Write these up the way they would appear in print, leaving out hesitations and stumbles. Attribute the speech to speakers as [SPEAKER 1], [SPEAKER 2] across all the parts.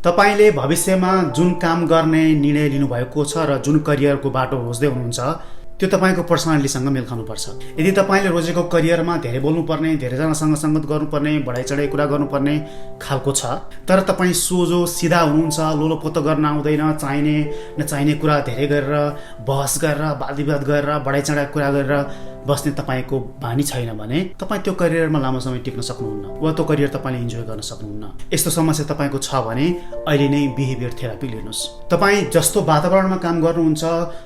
[SPEAKER 1] तपाईले भविष्यमा जुन काम गर्ने निर्णय लिनुभएको छ र जुन करियरको बाटो रोज्दै हुनुहुन्छ त्यो तपाईको पर्सनालिटीसँग मेल खानुपर्छ। यदि तपाईले रोजेको करियरमा धेरै बोल्नुपर्ने, धेरैजनासँग संगत गर्नुपर्ने, बढाइ चढाइ कुरा गर्नुपर्ने खालको छ, तर तपाई सोझो सिधा हुनुहुन्छ, लोलोपोतो गर्न आउँदैन, चाहिने नचाहिने कुरा धेरै गरेर बहस गरेर वादविवाद गरेर बढाइ चढाइ कुरा गरेर बस्ने तपाईको बानी छैन भने तपाई त्यो करियरमा लामो समय टिक्न सक्नुहुन्न वा त्यो करियर तपाईले इन्जोय गर्न सक्नुहुन्न। यस्तो समस्या तपाईको छ भने अहिले नै बिहेभियर थेरापी लिनुस्। तपाई जस्तो वातावरणमा काम गर्नुहुन्छ,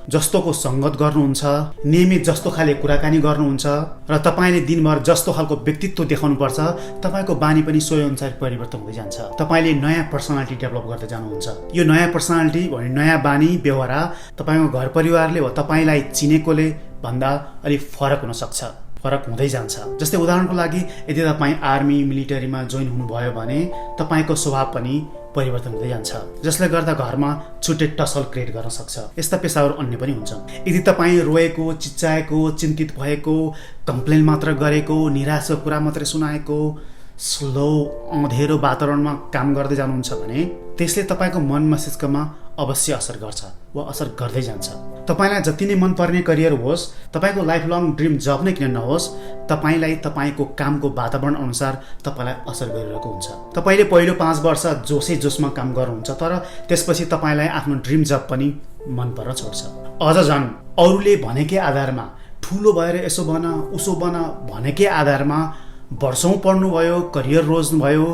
[SPEAKER 1] जस्तोको संगत गर्नुहुन्छ, नियमित जस्तो खाले कुराकानी गर्नुहुन्छ र तपाईले दिनभर जस्तो खालको व्यक्तित्व देखाउनुपर्छ, तपाईको बानी पनि सोही अनुसार परिवर्तन हुँदै जान्छ। तपाईले नयाँ पर्सनालिटी डेभलप गर्दै जानुहुन्छ। यो नयाँ पर्सनालिटी भने नयाँ बानी व्यवहार तपाईको घर परिवारले वा तपाईलाई चिनेकोले भन्दा अलि फरक हुन सक्छ, फरक हुँदै जान्छ। जस्तै उदाहरणको लागि यदि तपाईँ आर्मी मिलिटरीमा जोइन हुनुभयो भने तपाईको स्वभाव पनि परिवर्तन हुँदै जान्छ, जसले गर्दा घरमा छुट्टै टसल क्रिएट गर्न सक्छ। यस्ता पेसाहरू अन्य पनि हुन्छन्। यदि तपाईँ रोएको, चिच्चाएको, चिन्तित भएको, कम्प्लेन मात्र गरेको, निराशको कुरा मात्रै सुनाएको, स्लो अँधेरो वातावरणमा काम गर्दै जानुहुन्छ भने त्यसले तपाईको मन मस्तिष्कमा अवश्य असर गर्छ वा असर गर्दै जान्छ। तपाईलाई जति नै मनपर्ने करियर होस्, तपाईको लाइफ लङ ड्रिम जब नै किन नहोस्, तपाईलाई तपाईको कामको वातावरण अनुसार तपाईलाई असर गरिरहेको हुन्छ। तपाईले पहिलो 5 वर्ष जोसै जोसमा काम गर्नुहुन्छ, तर त्यसपछि तपाईलाई आफ्नो ड्रिम जब पनि मन पर्न छोड्छ। अझ झन् अरूले भनेकै आधारमा ठुलो भएर यसो बन उसो बन भनेकै आधारमा वर्षौं पढ्नुभयो, करियर रोज्नुभयो,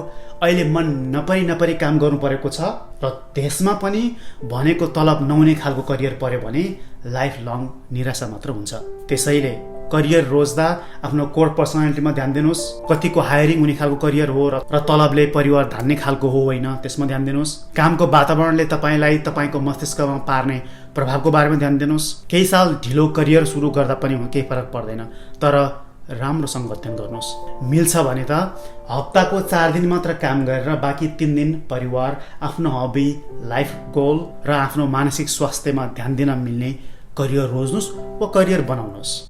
[SPEAKER 1] अहिले मन नपरी काम गर्नु परेको छ र त्यसमा पनि भनेको तलब नहुने खालको करियर पर्यो भने लाइफ लङ निराशा मात्र हुन्छ। त्यसैले करियर रोज्दा आफ्नो कोर पर्सनालिटीमा ध्यान दिनुहोस्। कतिको हायरिङ हुने खालको करियर हो र तलबले परिवार धान्ने खालको हो होइन, त्यसमा ध्यान दिनुहोस्। कामको वातावरणले तपाईलाई तपाईको मस्तिष्कमा पार्ने प्रभावको बारेमा ध्यान दिनुहोस्। केही साल ढिलो करियर सुरु गर्दा पनि केही फरक पर्दैन, तर राम्रोसँग अध्ययन गर्नुहोस्। मिल्छ भने त हप्ताको 4 दिन मात्र काम गरेर बाँकी 3 दिन परिवार, आफ्नो हबी, लाइफ गोल र आफ्नो मानसिक स्वास्थ्यमा ध्यान दिन मिल्ने करियर रोज्नुहोस् वा करियर बनाउनुहोस्।